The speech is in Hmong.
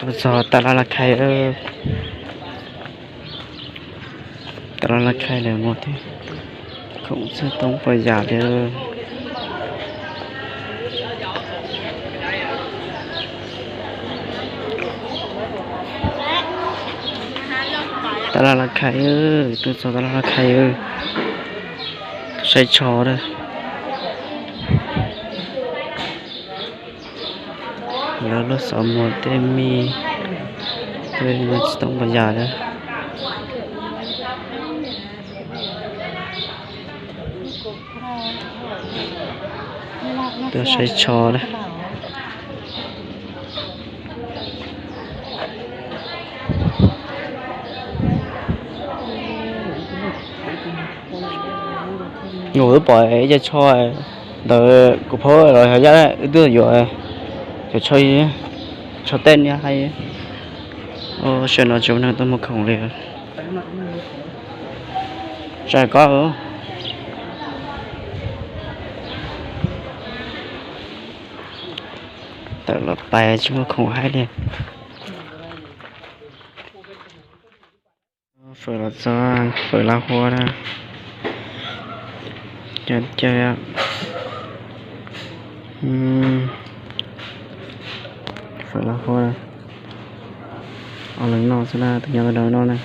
Txog tas laj laj khai, tas laj laj khai lawm mas thiab, khoom txhua txhua toob puas yam li. Tas laj laj khai, tuaj txog tas laj laj khai, saib tsho na. Lawv lub xov muag tej me, tej txhua txhua toob puas yam na. Tuaj saib tsho na. Nyuam wb pom ib co tsho ntawd kuv phob los yog yaj wb twb yuav, cov tsho, tsho tej niag hais. Sawv no tsis muaj neeg tuaj muag khoom li. Tsis ko, tawm los pais tsis muaj khoom haib li. Fawm los txog, fawm lab huab na. Cov caw, fawm lab huab, ob leeg noj xwb na, tus nyob tus dawb noj na.